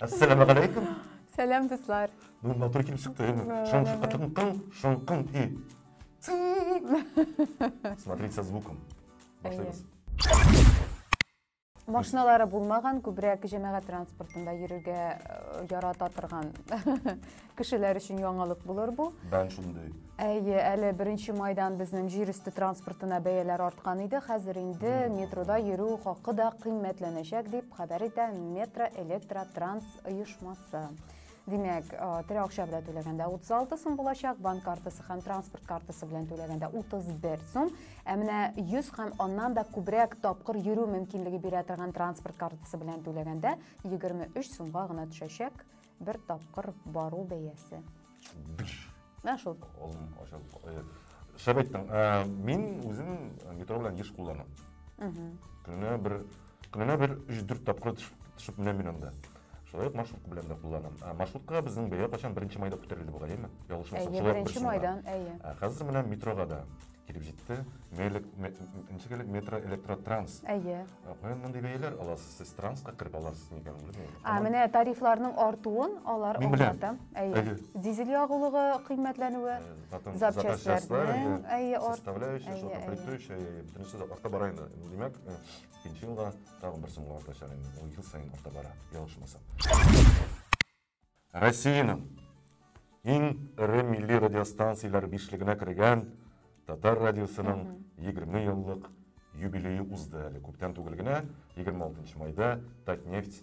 Әссәламегаләйкем. Сәлам, дуслар. Бүген матур килеп чыкты. Шың шың шың и. Смотрите со звуком. Башлыйбыз. Машиналары булмаган, күбрәк җәмәгать транспортында йөрергә э, ярата торган кешеләр өчен яңалык булыр бу. Бән шундый. Әйе, әле 1 майдан безнең җир өсте транспортына бәяләр арткан иде. Хәзер инде метрода йөрү хакы да кыйммәтләнәчәк, дип хәбәр итә Метро Электротранс оешмасы. Димәк, э, тере акча белән түләгәндә 36 сум булачак, банк картасы һәм транспорт картасы белән түләгәндә 31 сум. Ә менә 100 һәм аннан да күбрәк тапкыр йөрү мөмкинлеге бирә торган транспорт картасы белән түләгәндә 23 сумга гына төшәчәк бер тапкыр бару бәясе. Менә шул. Э, шәп әйттең. Э, мин үзем метро белән еш кулланам. Көненә бер көненә бер 3-4 тапкыр төшеп менәм мин анда. Шулай ук маршрутка белән дә кулланам. Ә маршрутка безнең бәя кайчан 1 майда күтәрелде бугай, әйеме? Ялгышмасам, шулай ук 1 майдан, әйе. Ә хәзер менә метрога да килеп җитте. Мелек, ничек әле метро электротранс. Әйе. Каян мондый бәяләр аласыз? Сез транска кереп аласыз микән, белмим. А менә тарифларның артуын алар аңлата. Әйе. Дизель ягулыгы кыйммәтләнүе, запчастьләрнең, әйе, составляющая, шул комплектующая, бөтенесе дә арта бара инде. Димәк, икенче елга тагын бер сумга артачак инде. Ул ел саен арта бара, ялгышмасам. Россиянең иң эре милли радиостанцияләре бишлегенә кергән Татар радиосының 20 еллык юбилее узды әле күптән түгел генә, 26 майда Татнефть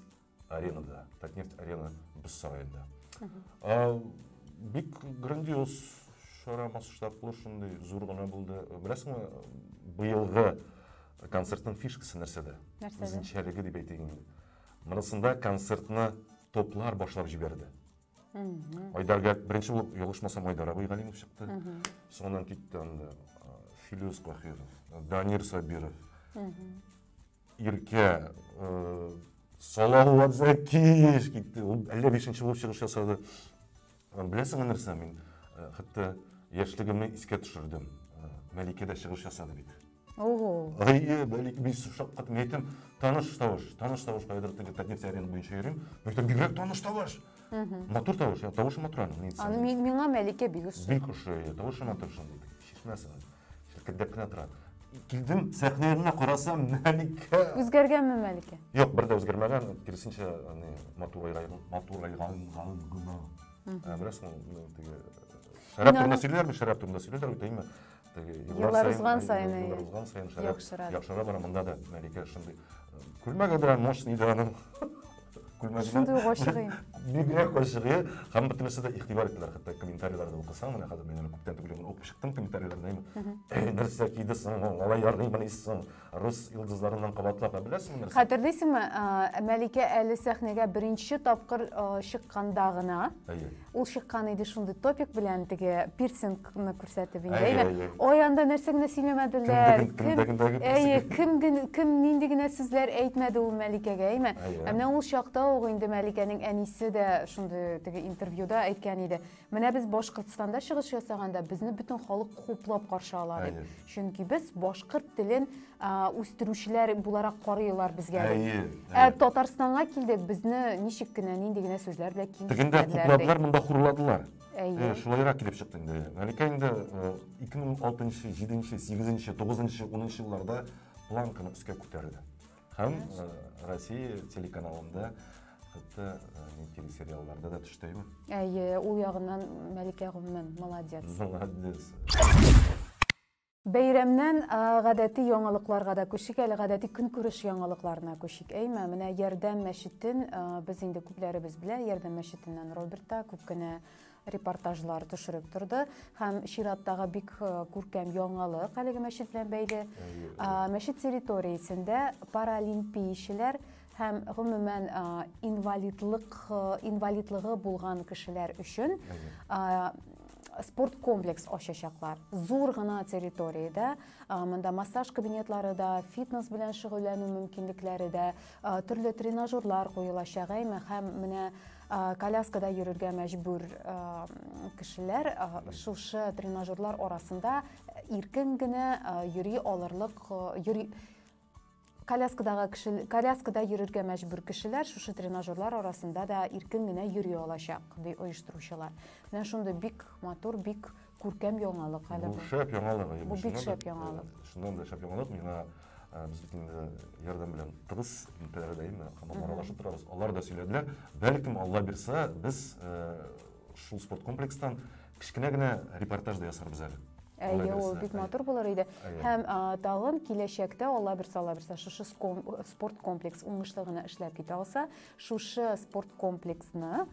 аренада, Татнефть арена боз сараенда. Бик грандиоз чара масштаблы, шундый зур гына булды. Беләсеңме, быелгы концертның фишкасы нәрсәдә? Нәрсәдә? Үзенчәлеге дип әйтик инде. Монысында концертны топлар башлап җибәрде. Айдарга беренче булып ялгышмасам Айдар абый Галимов чыкты. Соңыннан китте анда Филүс Кахиров, Данир Сабиров. Иркә, Салават Зәкиев китте. Ул әллә бишенче булып чыгыш ясады. Беләсеңме нәрсә, мин хәтта яшьлегемне искә төшердем. Мәликә дә чыгыш ясады бит. Ого. Әйе, бәлки мин шаккатым. Мин әйтәм, таныш тавыш, таныш тавыш кайдыр теге Татнефть арена буенча йөрим. Мин әйтәм, бигрәк таныш тавыш. Матур тавыш, я тавышы матур аның. Ни Аны миңа Мәликә бик ошый. Бик ошый, тавышы матур шундый. Чишмәсе. Челкелдәп кенә тора. Килдем, сәхнә янына карасам, Мәликә. Үзгәргәнме Мәликә? Юк, бер дә үзгәрмәгән, киресенчә, матурайган, матурайган гына. Беләсең, теге шәраб турында сөйлиләрме? Шәраб турында сөйлиләр бит, әйеме? Еллар узган саен, еллар узган саен шәраб яхшыра бара. Монда да Мәликә шундый күлмәге дә мощный да аның. Күлмәге. Шундый ук ачыгы. Бигрәк ачыгы. Һәм бөтенесе дә игътибар иттеләр. Хәтта комментарийларда укысаң, менә хәзер мин әле күптән түгел генә укып чыктым комментарийларны. Әй, нәрсә киде соң ул? Алай ярыймыни соң? Рус йолдызларыннан кабатлап, ә беләсеңме нәрсә? Хәтерлисеңме, Мәликә әле сәхнәгә беренче тапкыр чыкканда гына, Әйе. Ул чыккан иде шундый топик белән, теге пирсингны күрсәтеп инде. Әйе, әйе. Ой, анда нәрсә генә сөйләмәделәр. Кем, әйе, кем, кем нинди генә сүзләр әйтмәде ул Мәликәгә, әйме? Ә менә ул чакта ук инде Мәликәнең әнисе дә шундый теге интервьюда әйткән иде. Менә без Башкортстанда чыгыш ясаганда безне бөтен халык хуплап каршы ала дип. Чөнки без башкорт телен үстерүчеләр буларак карыйлар безгә. Әйе. Ә Татарстанга килдек, безне ничек кенә, нинди генә сүзләр белән кимсетәләр. Тегендә хупладылар, монда хурладылар. Әйе. Шулайрак килеп чыкты инде. Мәликә инде 2006, 7, 8, 9, 10 елларда планканы өскә күтәрде. Һәм Россия телеканалында хәтта телесериалларда да төште. Әйе, ул ягыннан Мәликә гомумән молодец. Молодец. Бәйрәмнән гадәти яңалыкларга да күчик әле, гадәти көнкүреш яңалыкларына күчик. Әйме, менә Ярдәм мәчетен без инде күпләребез белә, Ярдәм мәчетеннән Роберт та күп кенә репортажлар төшереп торды. Һәм чираттагы бик күркәм яңалык әлеге мәчет белән бәйле. Мәчет территориясендә паралимпиячеләр һәм гомумән инвалидлык инвалидлыгы булган кешеләр өчен спорт комплекс ачачаклар. Зур гына территориядә, монда массаж кабинетлары да, фитнес белән шөгыльләнү мөмкинлекләре дә, төрле тренажерлар куелачак, әйме, һәм менә коляскада йөрергә мәҗбүр кешеләр шушы тренажерлар арасында иркен генә йөри алырлык, йөри. Коляскадагы кеше, коляскада йөрергә мәҗбүр кешеләр шушы тренажерлар арасында да иркен генә йөри алачак, ди оештыручылар. Менә шундый бик матур, бик күркәм яңалык әле бу. Шәп яңалык. Бу бик шәп яңалык. Шуннан да шәп яңалык миңа без бит инде ярдәм белән тыгыз элемтәләрдә инде һаман аралашып торабыз. Алар да сөйләделәр. Бәлкем Алла бирсә, без шул спорт комплекстан кечкенә генә репортаж да ясарбыз әле. Әйе, ул бик матур булыр иде. Һәм тагын киләчәктә Алла бирсә, Алла бирсә, шушы спорт комплекс уңышлы гына эшләп китә алса, шушы спорт комплексны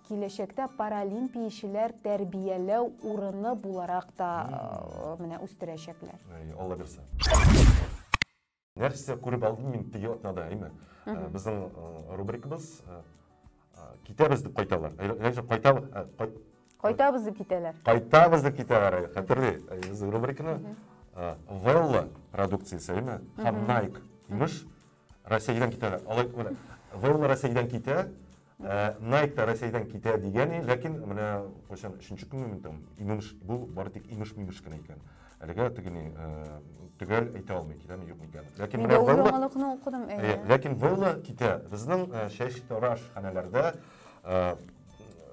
киләчәктә паралимпиячеләр тәрбияләү урыны буларак та менә үстерәчәкләр. Әйе, Алла бирсә. Нәрсә күреп алдым мин теге атнада, әйме? Безнең рубрикабыз китәбез дип кайталар. Кайта Кайтабыз дип китәләр. Кайтабыз дип китәләр, хәтерли. Безнең рубриканы Велла продукциясе, әйме? Һәм Nike. Имеш, Россиядән китәләр. Алай менә Велла Россиядән китә, Nike та Россиядән китә дигән, ләкин менә кайчан өченче көнме мин там, имеш, бу бары тик имеш-мимеш кенә икән. Әлегә тегене төгәл әйтә алмый, китәме юкмы икән. Ләкин менә Велла яңалыкны укыдым, әйе. Ләкин Велла китә. Безнең чәчтараш ханәләрдә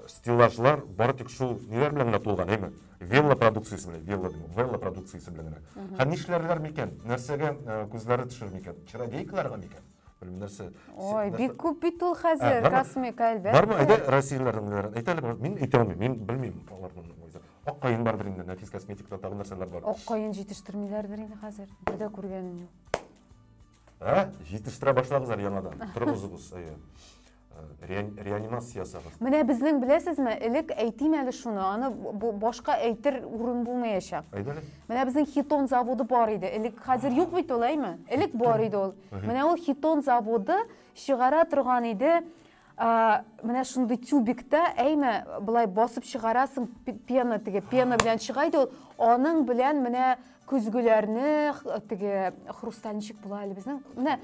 стеллажлар бары тик шул ниләр белән генә тулган, әйме? Велла продукциясе белән, Велла дим, Велла продукциясе белән генә. Һәм нишләрләр микән? Нәрсәгә күзләре төшер микән? Чародейкаларга микән? Белмим, нәрсә. Ой, бик күп бит ул хәзер, космика, әлбәттә. Бармы? Әйдә, Россияләрнең ниләрен? Әйт әле, мин әйтә алмыйм, мин белмим аларның. Ак каен бардыр инде, нәфис косметикада тагын нәрсәләр бар. Ак каен җитештермиләрдер инде хәзер. Бер дә күргәнем юк. Ә? Җитештерә башлагыз әле яңадан. Торгызыгыз, әйе. Реанимация ясагыз. Менә безнең беләсезме, элек әйтим әле шуны, аны башка әйтер урын булмаячак. Әйдә әле. Менә безнең Хитон заводы бар иде. Элек хәзер юк бит ул, әйме? Элек бар иде ул. Менә ул Хитон заводы чыгара торган иде. Менә шундый тюбикта, әйме, былай басып чыгарасың, пена теге, пена белән чыга иде ул. Аның белән менә көзгеләрне, теге хрусталь ничек була әле безнең? Менә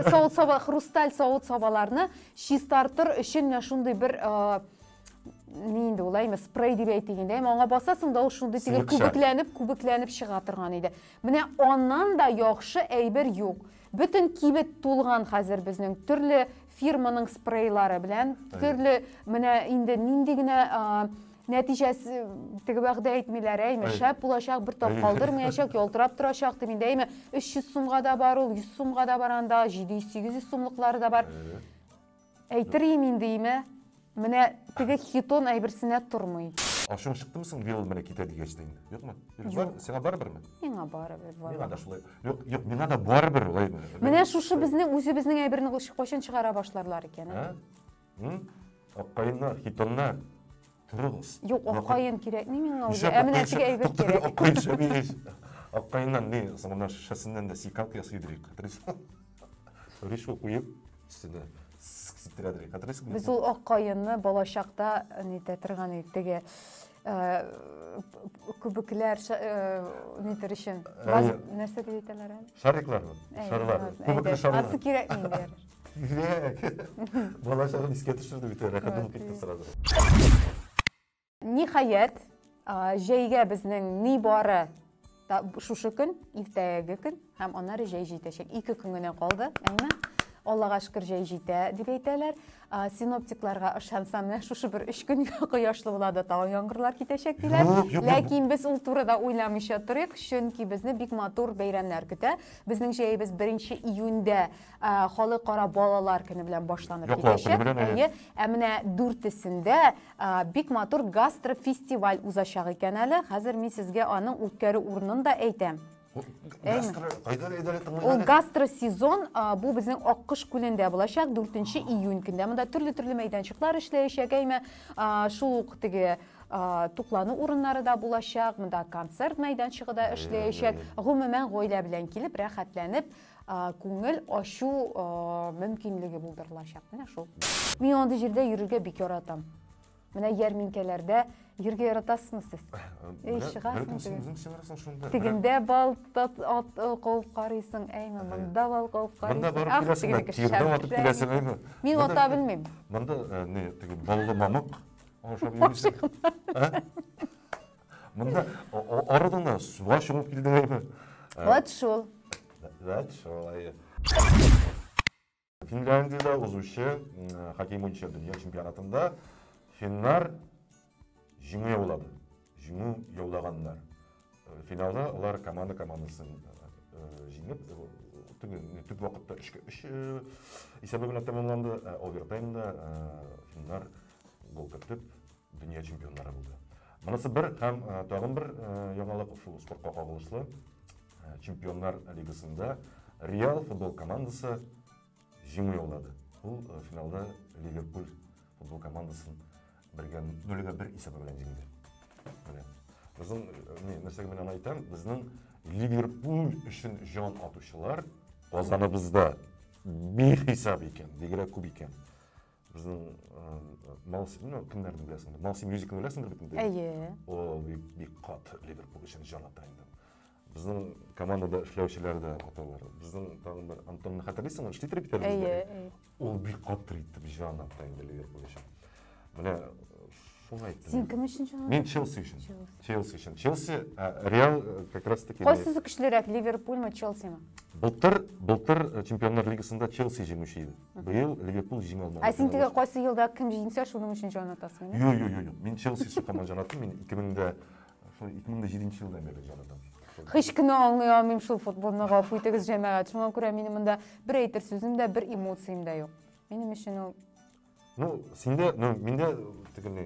савыт-саба, хрусталь савыт-сабаларны чистартыр өчен менә шундый бер ни инде ул, әйме, спрей дип әйтик инде, әйме, аңа басасың да ул шундый теге күбекләнеп, күбекләнеп чыга торган иде. Менә аннан да яхшы әйбер юк. Бөтен кибет тулган хәзер безнең төрле фирманың спрейлары белән, төрле менә инде нинди генә нәтиҗәсе теге вәгъдә әйтмиләр, әйме, шәп булачак, бер тап калдырмаячак, ялтырап торачак дип инде, әйме, 300 сумга да бар ул, 100 сумга да бар анда, 700-800 сумлыклары да бар. Әйтер идем инде, име, менә теге хитон әйберсенә тормый. Ачуың чыктымы соң быел менә китә дигәч тә инде? Юкмы? Юк. Сиңа барыберме? Миңа барыбер. Миңа да шулай. Юк, юк, миңа да барыбер улай. Менә шушы безнең үзебезнең әйберне кайчан чыгара башларлар икән? Ә? Аккаеннар, хитоннар. Торыгыз. Юк, аккаен кирәкми миңа үзе. Ә менә теге әйбер кирәк. Аккаен шәби. Аккаеннан ни, соңыннан шешәсеннән дә сикалка ясый идек. Хәтерлисеңме? Ришвә куеп, өстенә сиптерә идек. Хәтерлисеңме? Без ул аккаенны балачакта нитә торган идек, теге күбекләр нитер өчен. Нәрсә дип әйтәләр әле? Шариклармы? Шарлар. Күбекле шарлар. Ансы кирәкми инде. Бала чагын искә төшерде бит, рәхәт булып китте сразу. Ниһаять, җәйгә безнең ни бары шушы көн, иртәге көн һәм аннары җәй җитәчәк. 2 көн генә калды, әмма Аллага шөкер җәй җитә дип әйтәләр. Синоптикларга ышансам, менә шушы бер 3 көн кояшлы була да тагын яңгырлар китәчәк диләр. Ләкин без ул турыда уйламыйча торыйк, чөнки безне бик матур бәйрәмнәр көтә. Безнең җәебез 1 июньдә Халыкара балалар көне белән башланып китәчәк. Әйе, ә менә дүртесендә бик матур гастрофестиваль узачак икән әле. Хәзер мин сезгә аның үткәрү урынын да әйтәм. Гастро, кайда әйдә тыңлыйм. Ул гастросезон бу безнең Аккош күлендә булачак 4 июнь көндә. Монда төрле-төрле мәйданчыклар эшләячәк, әйме, шул ук теге туклану урыннары да булачак, монда концерт мәйданчыгы да эшләячәк. Гомумән, гаилә белән килеп, рәхәтләнеп, күңел ачу мөмкинлеге булдырылачак. Менә шул. Мин андый җирдә йөрергә бик яратам. Менә ярминкәләрдә йөрергә яратасызмы сез? Эй, чыгасың. Син үзең чыгарасың шунда. Тегендә бал куып карыйсың, әйме, монда бал куып карыйсың. Монда барып киләсең, тирдән атып киләсең, әйме. Мин ата белмим. Монда не, теге баллы мамык ашап йөрисең. Монда арыдың да суга чумып килдең, әйме. Вот шул. Вәт шулай. Финляндиядә узучы хоккей буенча дөнья чемпионатында финнар җиңү яулады. Җиңү яулаганнар. Финалда алар команда командасын җиңеп, теге төп вакытта 3-3 исәбе белән тәмамланды. Овертаймда финнар гол кертеп, дөнья чемпионнары булды. Монысы бер һәм тагын бер яңалык шул спортка кагылышлы. Чемпионнар лигасында Реал футбол командасы җиңү яулады. Ул финалда Ливерпуль футбол командасын бергә 0-1 исәбе белән җиңде. Менә. Безнең не, нәрсәгә мин аны әйтәм, безнең Ливерпуль өчен җан атучылар Казаныбызда бихисап икән, бигрәк күп икән. Безнең Малси, ну, кемнәрне беләсеңдер? Малси Мюзикны беләсеңдер бит инде. Әйе. О, бик, бик каты Ливерпуль өчен җан ата инде. Безнең командада эшләүчеләр дә аталар. Безнең тагын бер Антонны хәтерлисеңме? Эшли бит әле бездә. Әйе, әйе. Ул бик каты итеп җан ата инде Ливерпуль өчен. Менә шуны әйттем. Син кем өчен җан? Мин Челси өчен. Челси өчен. Челси, Реал как раз таки. Кайсысы көчлерәк, Ливерпульмы, Челсиме? Былтыр, былтыр Чемпионнар лигасында Челси җиңүче иде. Быел Ливерпуль җиңә алмады. Ә син теге кайсы елда кем җиңсә, шуның өчен җан атасың, Юк, юк, юк, юк. Мин Челси өчен һаман җан аттым. Мин 2000дә, шул 2007 елдан бирле җан атам. Һич кенә аңлый алмыйм шул футболны, гафу итегез, җәмәгать. Шуңа күрә минем монда бер әйтер сүзем дә, бер эмоциям дә юк. Минем өчен ул Ну, синдә, ну, миндә теге ни,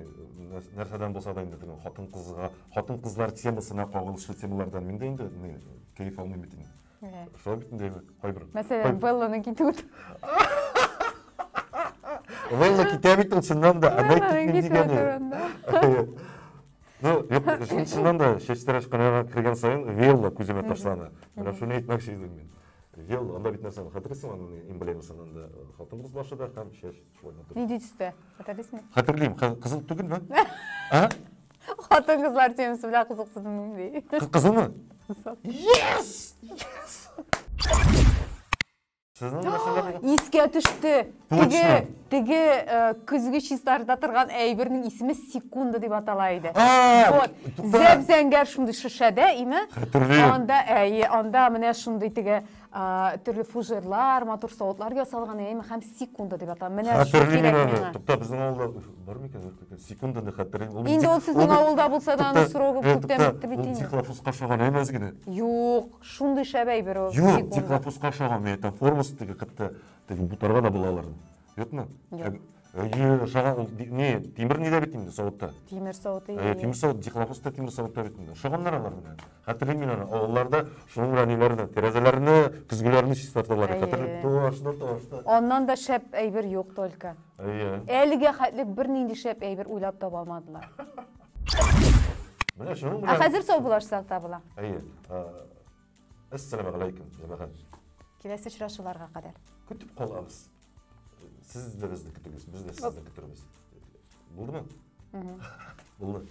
нәрсәдән булса да инде теге хатын-кызга, хатын-кызлар темасына кагылышлы темалардан миндә инде ни, кәеф алмыйм бит инде. Шулай бит инде кайбер. Мәсәлән, Белланың китүе. Белла китә бит ул чыннан да, әмма китмим дигәне. Ну, юк, чыннан да чәчтарашханага кергән саен Велла күземә ташлана. Менә шуны әйтмәкче идем мин. Вел, анда бит нәрсәне хәтерлисең, аның эмблемасын анда хатын-кыз башы да һәм чәч шулай матур. Нинди төстә? Хәтерлисеңме? Хәтерлим, кызыл түгелме? А? Хатын-кызлар темасы белән кызыксындым ди. Кызылмы? Yes! Yes! Сезнең нәрсәләр булган? Искә төште. Точно. Теге, теге көзге чистарта торган әйбернең исеме секунда дип атала иде. А, Вот. тукта. Зәп-зәңгәр шундый шешәдә, име? Хәтерлим. Анда, әйе, анда менә шундый теге төрле фужерлар, матур савытлар ясалган, әйеме, һәм секунда дип атала. Менә шул Хәтерлим кирәк мин аны. миңа. Тукта, безнең авылда бар микән, юк микән? Секунданы хәтерлим. Ул Инде ул сезнең авылда булса да, аның Тукта, срогы э, күптән тукта, бетте бит Ул инде. дихлофоска ошаган әймәс генә. Юк. Шундый шәп әйбер ул. Юк, Секунда. дихлофоска ошаган, мин әйтәм, формасы теге хәтта теге бутарга да була аларны. Юкмы? Юк. Әйе, ошаган ул не, тимер нидә бит инде савытта. Тимер савыты. Әйе, тимер савыт, дихлофос та тимер савытта бит инде. Ошаганнар алар менә. Хәтерлим мин аны. Авылларда шуның белән ниләрне, тәрәзәләрне, көзгеләрне чистарталар. Хәтерлим, туашны, туашны. Аннан да шәп әйбер юк только. Әйе. Әлегә хәтле бернинди шәп әйбер уйлап таба алмадылар. Менә шуның Ә белән. хәзер саубуллашсак та була. Әйе. Әссәламу алейкум, җәмәгать. Киләсе очрашуларга кадәр. Көтеп калабыз. Сез дә безне көтегез, без дә сезне көтербез. Булдымы? Булды.